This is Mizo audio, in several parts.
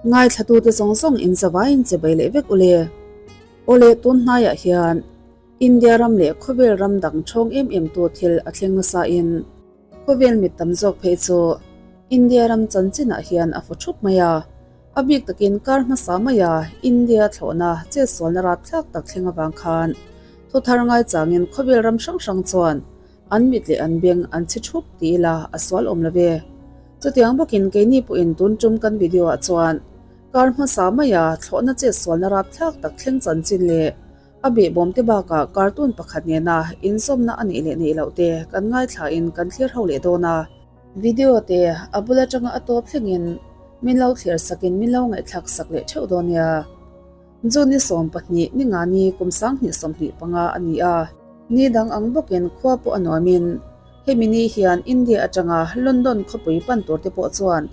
Ngaithlatute zawng zawng in zavaiin che bai leh vek ule. Awle tun hnaiah hian India ram leh khawvel ram dang thawng em em tu thil a thleng nasa in khawvel mit tam zawk phei chu India ram chanchinah hian a fu thup mai a. A bik takin kar hmasa maia India thlawhna chetsualna rapthlak tak thleng avang khan thuthar ngaichangin khawvel ram hrang hrang chuan An mit leh an beng an chhi thup ti ila a sual awm lo ve. Chutiang bawkin keini pawhin tun tum kan video ah chuan kar hmasa maia thlawhna chet sualna rapthlak tak thleng chanchin leh a behbawm te bakah cartoon pakhat nena inzawmna a nih leh neih loh te kan ngaithlain kan thlir ho leh dawn a. Video te a bul atanga a tawp thlengin min lo thlir sakin min lo ngaihthlak sak leh theuh dawn nia. June 12 ni nga ni kum 2025 a ni a. Ni dang ang bawkin khua pawh a nuamin hemi ni hian India atanga London khawpui pan tur te pawh chuan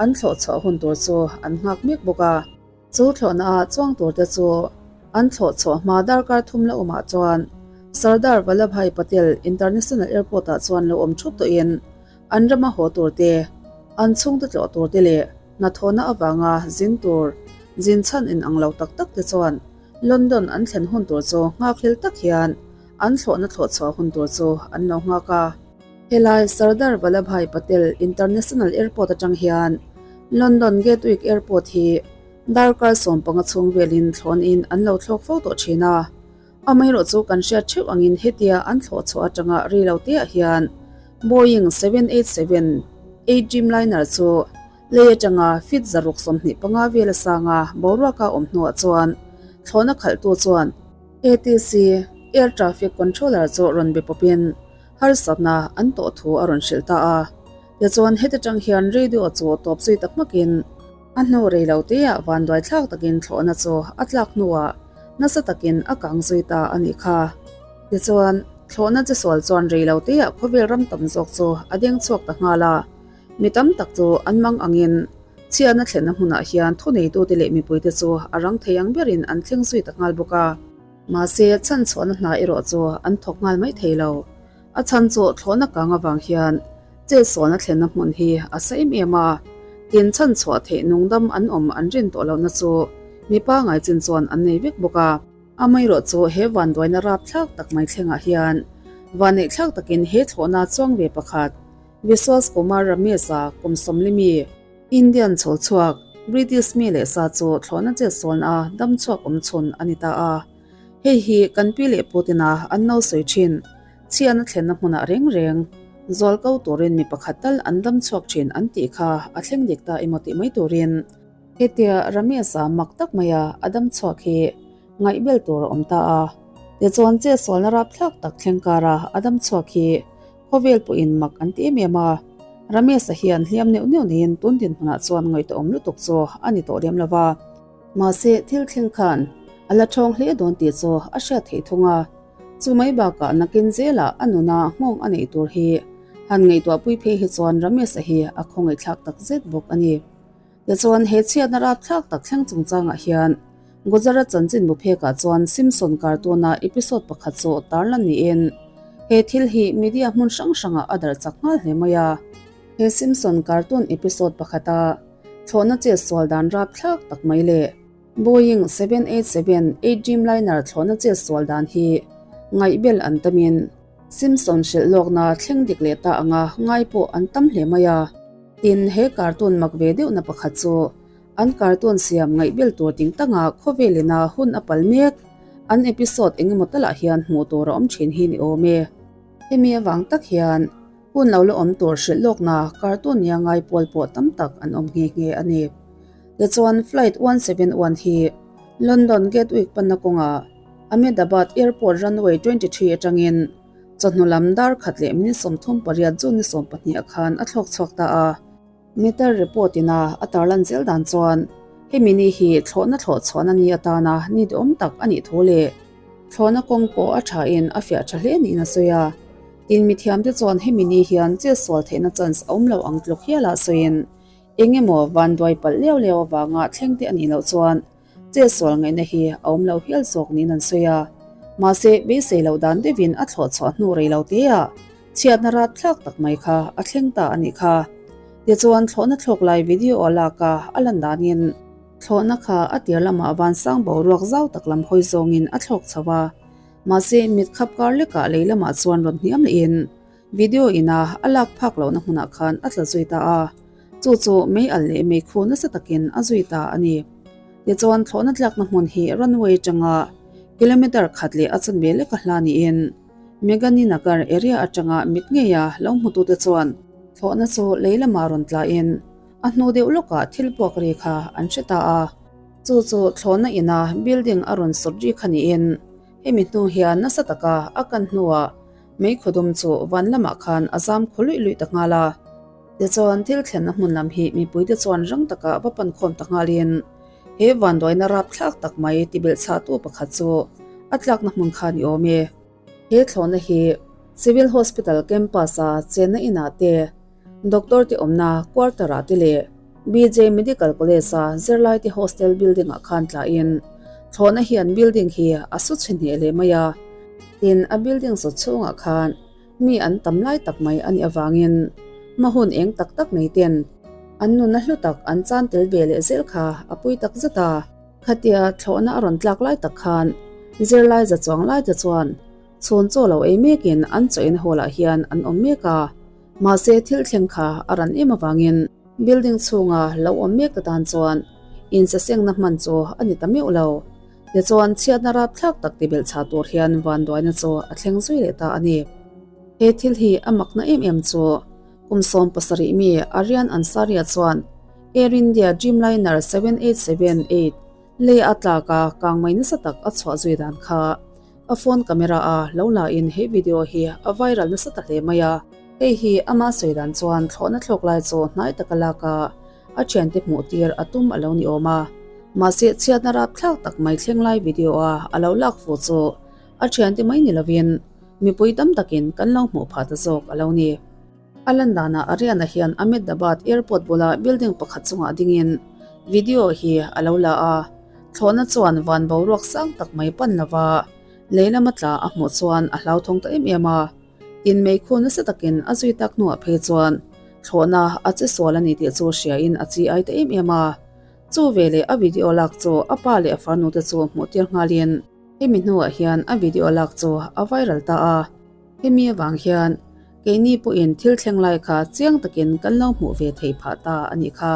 an thlawh chhuah hun tur chu an nghak mek bawk a. Chu thlawhna ah chuang tur te chu an thlawh chhuah hma darkar thum la awmah chuan Sardar Vallabhbhai Patel International Airport ah chuan lo awm thup tawhin an rama haw tur te, an chhungte tlawh tur te leh hnathawhna avanga zin tur zin chhan in ang lo tak tak te chuan London an thlen hun tur chu nghakhlel tak hian an thlawhna thlawh chhuah hun tur chu an lo nghak a. Helai Sardar Vallabhbhai Patel International Airport atang hian London Gatwick Airport hi darkar 15 chhung velin thlawn in an lo thlawk fo tawh thin a. Amaherawhchu kan hriat theuh angin hetia an thlawh chhuah atanga ri lo teah hian Boeing 787 8 Dreamliner chu Lei atanga feet 125 vel a sang a, boruaka awm hnuah chuan thlawhna khalhtu chuan ATC, Air Traffic Controller, chu rawn be pawpin harsatna an tawh thu a rawn hrilh ta a. Tichuan heti tang hian radio chu tawp zui ta hmakin a hnu rei lo teah vanduai thlak takin thlawhna chu a tlak hnuah nasa takin a kang zui ta a nih kha. Tichuan thlawhna che sual chuan rei lo teah khawvel ram tam zawk chu a deng chhuak ta nghal a. Mi tam tak chu an mang angin chhiatna thlenna hmunah hian thuneitute leh mipuite chu a rang thei ang berin an thleng zui ta nghal bawk a. Mahse, chhanchhuahna hna erawh chu an thawk nghal mai thei lo. A chhan chu thlawhna kang avang hian chetsualna thlenna hmun hi a sa em em a, tin chhanchhuah theih nungdam an awm an rin tawh lohna chu mi pangai chin chuan an nei vek bawk a. Amaherawh chu he vanduaina rapthlak tak mai thlengah hian vanneihthlak takin he thlawhna chuang ve pakhat, Vishwas Kumar Ramesh-a kum 40 mi, Indian chhawl chhuak, British mi leh sa chu thlawhna chet sualna a dam chhuak awm chhun a ni ta a. Hei hi kan pi leh Putin-a an lo sawi thin, chhiatna thlenna hmunah reng reng zual ko turin mi pakhat tal an dam chhuak thin an tih kha a thleng dik ta emaw tih mai turin hetia Ramesh-a mak tak maia a dam chhuak hi ngaihbel tur a awm ta a. Tichuan chet sualna rapthlak tak thleng kara a dam chhuak hi Khawvel pawhin mak an ti em em a, Ramesh-a hian hliam neuh neuh neiin tun dinhmunah chuan ngaihtuahawm lutuk chu a ni tawh lem lo va. Mahse, thil thleng khan a la thawng hle dawn tih chu a hriat theih thung a, chu mai bakah nakin zelah a nuna nghawng a neih tur hi han ngaihtuahpui phei hi chuan Ramesh-a hi a khawngaihthlak tak zet bawk a ni. Tichuan, he chhiatna rapthlak tak thleng chungchangah hian Gujarat chanchinbu phekah chuan Simpson cartoon-a episode pakhat chu tarlan niin he thil hi media hmun hrang hrangah a darh chak nghal hle mai a. He Simpson cartoon episode pakhata thlawhna chet sual dan rapthlak tak mai leh Boeing 787-8 Dreamliner thlawhna chet sual dan hi ngaihbel an tamin Simpson hrilh lawkna thleng dik leh ta anga ngai pawh an tam hle mai a. Tin, he cartoon mak ve deuhna pakhat chu an cartoon siam ngaihbel tur ting tanga khawvelina hun a pal mek an episode eng emaw talah hian hmuh tur a awm thin hi ni awm e. Hemi avang tak hian hun lo la awm tur hrilh lawkna cartoon nia ngai pawl pawh tam tak an awm nghe nghe a ni. Tichuan Flight 171 hi London Gatwick panna kawngah Ahmedabad Airport Runway 23 atangin chawhnu lam dar khat leh minute 38 June ni 12 ah khan a thlawk chhuak ta a. Meter report ina a tarlan zel dan chuan hemi ni hi thlawhna thlawh chhuahna ni atana ni duhawm tak a nih thu leh thlawhna kawng pawh a thain a fiah tha hle niin a sawi a. Tin mithiamte chuan hemi ni hian chetsual theihna chance a awm lo ang tluk hialah sawiin eng emaw vanduai palh liau liau avanga thleng te a nih loh chuan Chetsual ngaihna hi a awm lo hial zawk niin an sawi a. Mahse, beisei loh dan deuhin a thlawh chhuah hnu rei lo teah chhiatna rapthlak tak mai kha a thleng ta a nih kha. Tichuan, thlawhna thlawk lai video a lak a, a lan danin. Thlawhna kha a tir lamah vansang boruak zau tak lam hawi zawngin a thlawk chho a, mahse mit khap kar lekah lei lamah chuan rawn hniam lehin video ina a lak phak lohna hmunah khan a tla zui ta a, chu chu mei alh leh meikhu nasa takin a zui ta a ni. Tichuan thlawhna tlakna hmun hi runway atanga kilometre khat leh a chanve leka hla niin Megani Nagar area atanga mit ngeia lo hmutute chuan thlawhna chu lei lamah rawn tlain A hnu deuh lawkah thil puak ri kha an hre ta a, chu chu thlawhna ina building a rawn sawt ri kha niin hemi hnu hian nasa taka a kan hnuah meikhawdum chu van lamah khan a zam khaw luih luih ta nghal a. Tichuan thil thlenna hmun lam hi mipuite chuan rang taka va pan khawm ta nghalin he vanduaina rapthlak tak mai tibelh chhahtu pakhat chu a tlakna hmun kha ni awm e. He thlawhna hi Civil Hospital campus-a chenna inah te, Doctor te awmna quarter ah te leh BJ Medical College a zirlai te hostel building ah khan tlahin thlawhna hian building hi a su chhe hneh leh mai a, tin a building zawt chhungah khan mi an tam lai tak mai a nih avangin hma hun eng tak tak nei ten an nunna hlu tak an chan tel ve leh zel kha a pui tak zet a. Khatia thlawhna a rawn tlak lai tak khan zirlai za chuang lai te chuan chhun chaw lo ei mekin an chaw in hall ah hian an awm mek a. Mahse thil thleng kha a ran em avangin building chhunga lo awm mek ta tan chuan insasengna hman chu a ni ta meuh lo. Tichuan chhiatna rapthlak tak ti belh chhah tur hian vanduaina chu a thleng zui leh ta a ni. He thil hi a makna em em chu kum 70 mi Aryan Ansari-a chuan Air India Dreamliner 7878 lei a tlak a kangmei nasa tak a chhuah zui dan kha A phone camera a lo la in he video hi a viral nasa ta hle mai a. Hei hi ama sawi dan chuan thlawhna thlawk lai chu hnai taka lak a, a thiante hmuh tir a tum a lo ni awm a. Mahse chhiatna rapthlak tak mai thleng lai video a a lo lak fu chu a thiante mai ni lovin mipui tam takin kan lo hmuh phah ta zawk a lo ni. A lan danah Ariana hian Ahmedabad airport bula building pakhat chungah dingin video hi a lo la a, thlawhna chuan van boruak sang tak mai pan lova lei lama tla a hmuh chuan a hlauthawng ta em em a. Tin meikhu nasa takin a zui tak hnuah phei chuan thlawhna a che sual a ni tih chu hriain a chi ai ta em em a. Chu veleh a video lak chu a pa leh a farnu te chu hmuh tir nghalin hemi hnuah hian a video lak chu a viral ta a. Hemi avang hian keini pawhin thil thleng lai kha chiang takin kan lo hmuh ve thei phah ta a nih kha.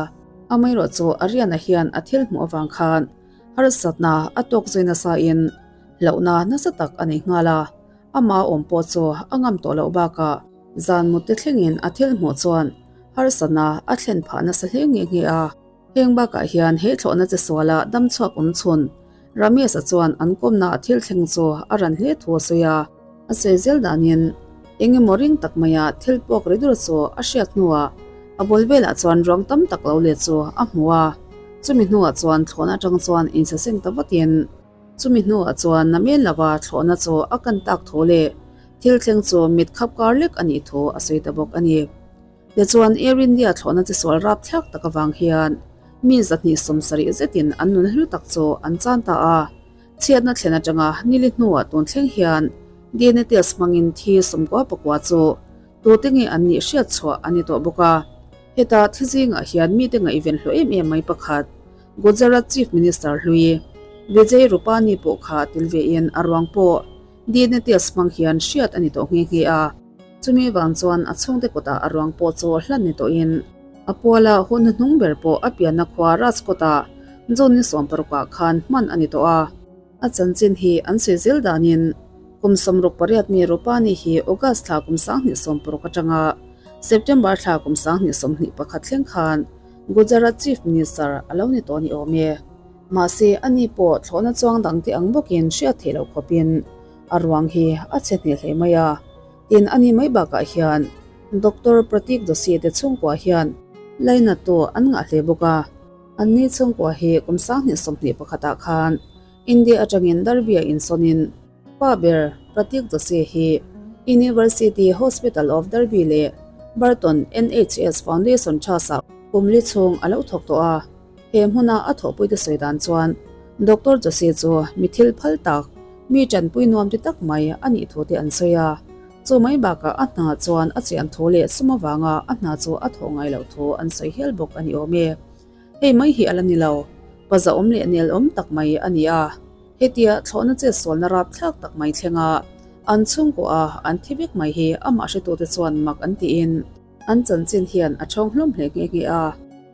Amaherawh chu Ariana hian a thil hmuh avang khan harsatna a tawk zui nasain hlauhna nasa tak a nei nghal a, amah awm pawh chu a ngam tawh loh bakah zan mut te thlengin a thil hmuh chuan harsatna a thlen phah nasa hle nghe nghe a. Heng bakah hian he thlawhna che suala damchhuak awm chhun Ramesh-a chuan an kawmna a thil thleng chu a ran hle thu a sawi a. A sawi zel danin eng emaw ring tak maia thil puak ri dur chu a hriat hnuah a bul velah chuan ruang tam tak lo let chu a hmu a. Chumi hnuah chuan thlawhna atang chuan insaseng ta vatin chumi hnuah chuan namen lova thlawhna chu a kan tak thu leh thil thleng chu mit khap kar lek a nih thu a sawi ta bawk a ni. Tichuan Air India thlawhna chi sual rapthlak tak avang hian mi 270 zetin an nun hlu tak chu an chan ta a. Chhiatna thlen atanga nili hnuah tun thleng hian DNA test hmangin thi 99 chu tute nge an nih hriat chhuah a ni tawh bawk a. Heta thi zingah hian mite ngaihven hlawh em em mai pakhat Gujarat Chief Minister hlui Vijay Rupani pawh kha tel vein a ruang pawh DNA test hmang hian hriat a ni tawh nghe nghe a. Chumi vang chuan a chhungte kutah a ruang pawh chu hlan ni tawhin a puala hun hnuhnung ber pawh a pianna khua Rajkot-ah June ni 16 ah khan hman a ni tawh a. A chanchin hi an sawi zel danin kum 68 mi Rupani hi August thla kum 2016 atanga September thla kum 2021 thleng khan Gujarat Chief Minister a lo ni tawh ni awm e. Mahse ani pawh thlawhna chuang dangte ang bawkin hriat theih loh khawpin a ruang hi a chhe hneh hle mai a. Tin a ni mai bakah hian Doctor Pratik Joshi te chhungkua hian lainattu an ngah hle bawk a. An ni chhungkua hi kum 2021 ah khan India atangin Derby-a insawnin pa ber Pratik Joshi hi University Hospital of Derby leh Burton NHS Foundation Trust-ah kum li chhung a lo thawk tawh a. He hmuna a thawhpuite sawi dan chuan Doctor Joshi chu mi thil phal tak, mi tanpui nuam ti tak mai a nih thu te an sawi a. Chu mai bakah a hna chuan a chian thu leh sum avanga a hna chu a thawh ngai loh thu an sawi hial bawk a ni awm e. Hei mai hi a la ni lo. Pa zahawm leh nelawm tak mai a ni a. Hetia thlawhna chetsualna rapthlak tak mai thlenga an chhungkaw a an thi vek mai hi amah hretute chuan mak an tiin an chanchin hian a thawng hlawm hle nghe nghe a.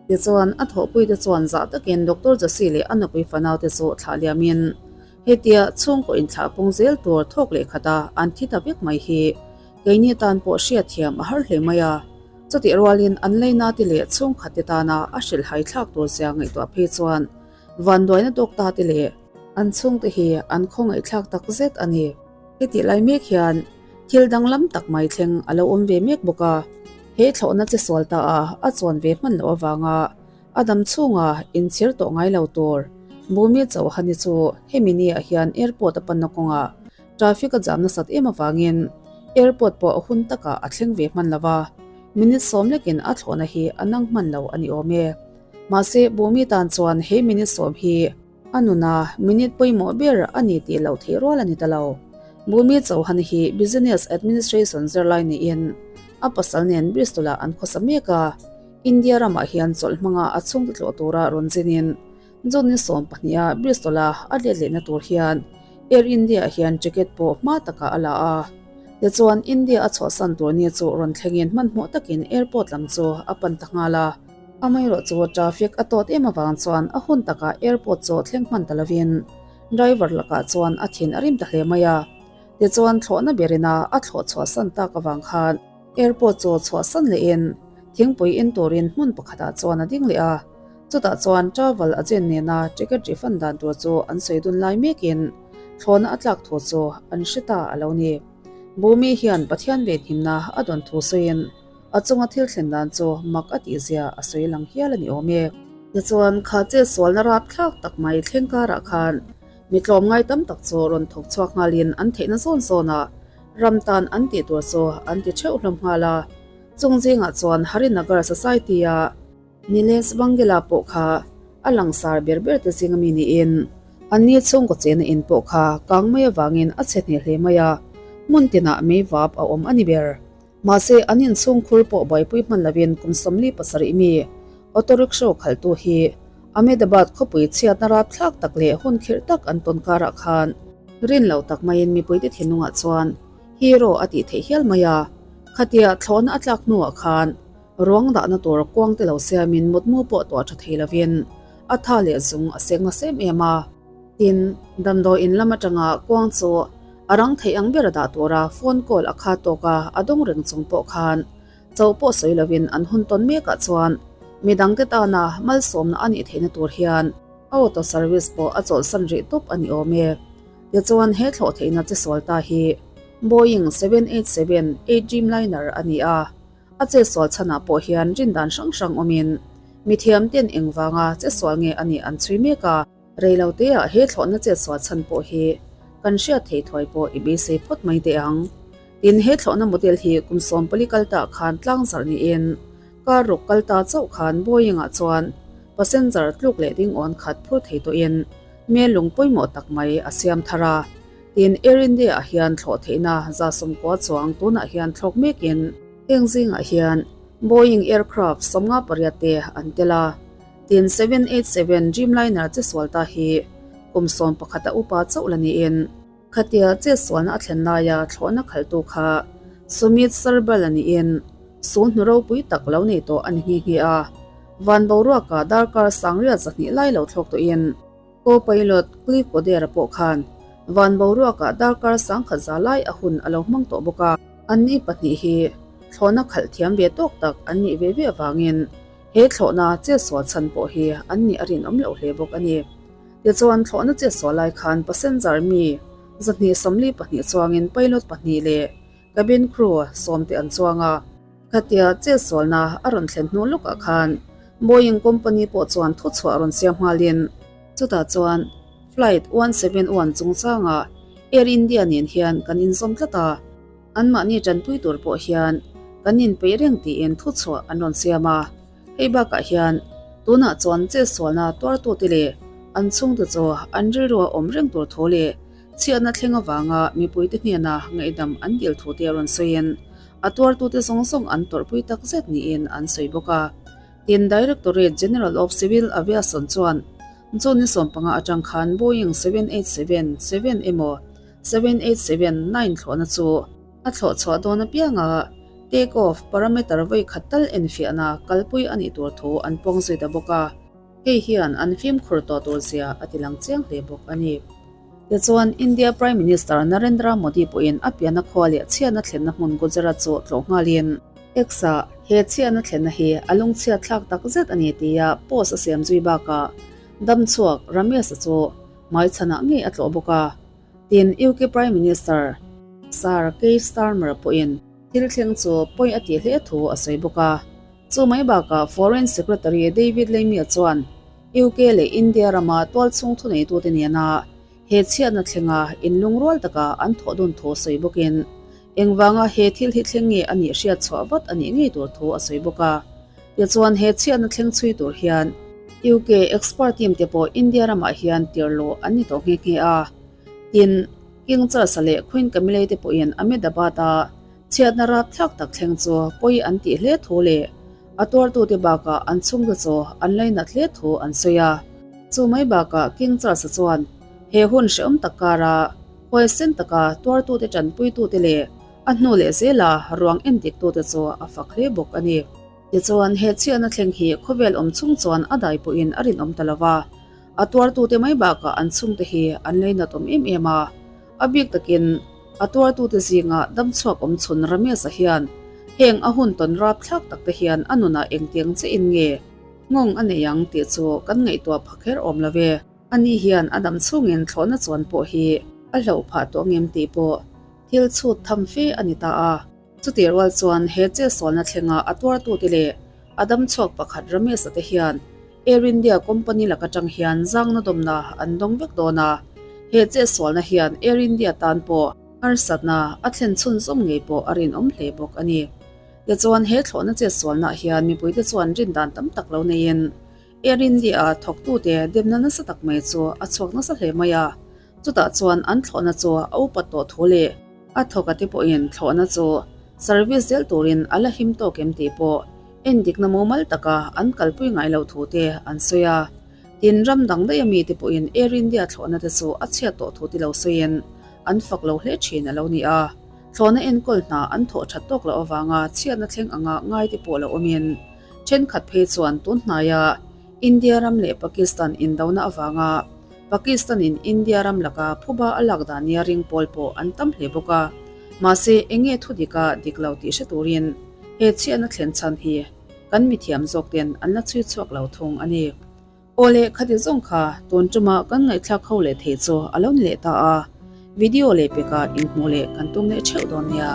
Tichuan, a thawhpuite chuan zah takin Doctor Joshi leh a nupui fanaute chu thlah liamin hetia chhungkaw inthlah pung zel tur thawk leh khata an thi ta vek mai hi keini tan pawh hriatthiam a har hle mai a. Chutih rualin an leina te leh chhungkhat te tana a hrilhhai thlak tur zia ngaihtuah phei chuan vanduaina tawk ta te leh an chhungte hi an khawngaihthlak tak zet a ni. Hetih lai mek hian thil danglam tak mai thleng a lo awm ve mek bawk a, he thlawhna che sual ta a a chuan ve hman loh avanga a dam chhunga inchhir tawh ngai lo tur Bhumi Chauhani chu hemi ni ah hian airport a panna kawngah Traffic a jam nasat em avangin airport pawh a hun takah a thleng ve hman lo va, minute sawm lekin a thlawhna hi a nang hman lo a ni awm e. Mahse, Bhumi tan chuan he minute sawm hi a nuna minute pawimawh ber a ni tih loh theih rual a ni ta lo. Bhumi Chauhan hi Business Administration zirlai niin a pasal nen Bristol-ah an khawsa mek a, India ramah hian chawlh hmanga a chhungte tlawh tura rawn zinin June ni 12 a Bristol-a a let lehna tur hian Air India hian ticket pawh hma takah a la a. Tichuan, India a chhuahsan tur ni chu rawn thlengin hmanhmawh takin airport lam chu a pan ta nghal a. Amaherawhchu traffic a tawt em avang chuan a hun takah airport chu thleng hman ta lovin driver lakah chuan a thin a rim ta hle mai a. Tichuan, thlawhna berina a thlawh chhuahsan tak avang khan airport chu chhuahsan lehin thingpui in turin hmun pakhatah chuan a ding leh a. Chutah chuan travel agent nena ticket refund dan tur chu an sawi dun lai mekin thlawhna a tlak thu chu an hre ta a lo ni. Bhumi hian Pathian venhimna a dawn thu sawiin a chunga thil thlen dan chu mak a tihzia a sawi lang hial a ni awm e. Tichuan, kha chetsualna rapthlak tak mai thleng karah khan mi tlawmngai tam tak chu rawn thawk chhuak nghalin an theihna zawn zawnah ram tan an tih tur chu an ti theuh hlawm nghal a. Chung zingah chuan Harinagar Society-a Nilesh Vangela pawh kha a langsar ber ber te zinga mi niin, anni chhungkaw chena in pawh kha kang mai avangin a chhe hneh hle mai a, hmun tinah mei vap a awm a ni ber. Mahse, an inchhungkhur pawh buaipui hman lovin kum 47 mi auto rickshaw khalhtu hi Ahmedabad khawpui chhiatna rapthlak tak leh hun khirh tak an tawn karah khan rin loh tak maiin mipuite thinlungah chuan hero a tih theih hial mai a, khatia thlawhna a tlak hnuah khan Ruang dahna tur kuang te lo siamin mutmu pawh tuah tha thei lovin a tha leh zung a seng nasa em em a. Tin, damdawi in lam atanga kuang chu a rang theih ang ber a dah tura phone call a kha tawk a, a dawng reng chung pawh khan chauh pawh sawi lovin an hun tawn mekah chuan midangte tana malsawmna a nih theihna tur hian a auto service pawh a chawlhsan rih tawp a ni awm e. Tichuan he thlawh theihna che sual ta hi Boeing 787-8 Dreamliner a ni a. A chetsual chhanah pawh hian rindan hrang hrang awmin mithiam ten engvanga chetsual nge a nih an chhui mek a. Reiloteah he thlawhna chetsual chhan pawh hi kan hriat thei thuai pawh i beisei phawt mai teh ang. Tin, he thlawhna model hi kum 14 kal tah khan tlangzarh niin kar ruk kal ta chauh khan Boeing-ah chuan passenger tluk leh ding awn khat phur thei tawhin mel lung pawimawh tak mai a siam thar a. Tin, Air India-ah hian thlawh theihna 190 chuang tunah hian thlawk mekin heng zingah hian Boeing aircraft 58 te an tel a. Tin, 787 Dreamliner chesual ta hi kum 11 a upa chauh la niin khatia chetsualna a thlen laia thlawhna khalhtu kha Sumit Sarbal a niin sul hnu ropui tak lo nei tawh a ni nghe nghe a. Van boruaka darkar 1200 lai lo thlawk tawhin Co-pilot Cliff Kodera pawh khan van boruakah darkar 1000 lai a hun a lo hmang tawh bawk a. Anni pahnih hi thlawhna khalh thiam ve tawk tak an nih ve ve avangin he thlawhna chetsual chhan pawh hi an nih a rinawm loh hle bawk a ni. Tichuan thlawhna chetsual lai khan passenger mi 242 chuangin pilot pahnih leh Cabin crew sawmte an chuang a. Khatia chetsualna a rawn thlen hnu lawkah khan Boeing company pawh chuan thuchhuah rawn siam nghalin chutah chuan flight 171 chungchangah Air India nen hian kan inzawm tlat a, anmahni tanpui tur pawh hian kan inpeih reng tiin thuchhuah an rawn siam a. Hei bakah hian tunah chuan chetsualna tuartute leh an chhungte chu an rilru a awm reng tur thu leh Chhiatna thleng avanga mipuite hnena ngaihdam an dil thu te a rawn sawiin a tuartute zawng zawng an tawrhpui tak zet niin an sawi bawk a. Tin, Directorate General of Civil Aviation chuan June ni 15 atang khan Boeing 787, 7 emaw 787, 9 thlawhna chu a thlawh chhuah dawn apianga take off parameter vawi khat tal enfiahna kalpui a nih tur thu an pawng zui ta bawk a. Hei hian an fimkhur tawh tur zia a ti lang chiang hle bawk a ni. Tichuan, India Prime Minister Narendra Modi pawhin a pianna khua leh chhiatna thlenna hmun Gujarat chu tlawh nghalin, X-ah he chhiatna thlenna hi a lungchhiat thlak tak zet a ni tia post a siam zui bakah damchhuak Ramesh-a chu hmaichhanah ngei a tlawh bawk a. Tin, UK Prime Minister Sir Keir Starmer pawhin thil thleng chu pawi a tih hle thu a sawi bawk a. Chu mai bakah Foreign Secretary David Lammy-a chuan UK leh India rama tualchhung thuneitute nena he chhiatna thlenga inlungrual taka an thawh dun thu sawi bawkin engvanga he thil hi thleng nge a nih hriat chhuah vat a nih ngei tur thu a sawi bawk a. Tichuan he chhiatna thleng chhui tur hian UK expert team te pawh India ramah hian tirhluh an ni tawh nghe nghe a. Tin, King Charles-a leh Queen Camilla-i te pawhin Ahmedabad-a Chhiatna rapthlak tak thleng chu pawi an tih hle thu leh a tuartute bakah an chhungte chu an lainat hle thu an sawi a. Chu mai bakah King Charles-a chuan he hun hrehawm tak kara huaisen taka tuartute tanpuitute leh a hnu leh zela ruang endiktute chu a fak hle bawk a ni. Tichuan he chhiatna thleng hi khawvel awm chhung chuan a dai pawhin a rinawm ta lo va, a tuartute mai bakah an chhungte hi an lainat awm em em a. A bik takin a tuartute zingah damchhuak awm chhun Ramesh-a hian heng a hun tawn rapthlak tak te hian a nunah engtiang che in nge nghawng a nei ang tih chu kan ngaihtuah pha kher awm lo ve. Ani hian a dam chhungin thlawhna chuan pawh hi a hlauh phah tawh ngem tih pawh thil chhut tham fe a ni ta a. Chutih rual chuan he chetsualna thlenga a tuartute leh a damchhuak pakhat Ramesh-a te hian Air India company lak atang hian zangna dawmna an dawng vek dawn a, he chetsualna hian Air India tan pawh harsatna a thlen chhunzawm ngei pawh a rinawm hle bawk a ni. Tichuan he thlawhna chetsualnaah hian mipuite chuan rindan tam tak lo neiin Air India thawktute demna nasa tak mai chu a chhuak nasa hle mai a, Chutah chuan an thlawhna chu a upat tawh thu leh a thawk a te pawhin thlawhna chu service zel turin a la him tawk em tih pawh endikna mumal taka an kalpui ngai loh thu te an sawi a. Tin, ram dang daih ami te pawhin Air India thlawhna te chu a chhiat tawh thu ti lo sawiin an fak lo hle thin a lo ni a. Thlawhna enkawl hna an thawh that tawk loh avanga chhiatna thleng anga ngai te pawh lo awmin thenkhat phei chuan tun hnaia India ram leh Pakistan indona avanga Pakistan in India ram laka phuba a lak dan nia ring pawl pawh an tam hle bawk a, mahse enge thu dika dik lo tih hre turin he chhiatna thlen chhan hi kan mithiam zawk ten an la chhui chhuak lo thung a ni. Awle khati zawng kha tun tuma kan ngaihthlak ho leh thei chu a lo ni leh ta a, video leh peka inhmuh leh kan tum leh theuh dawn nia.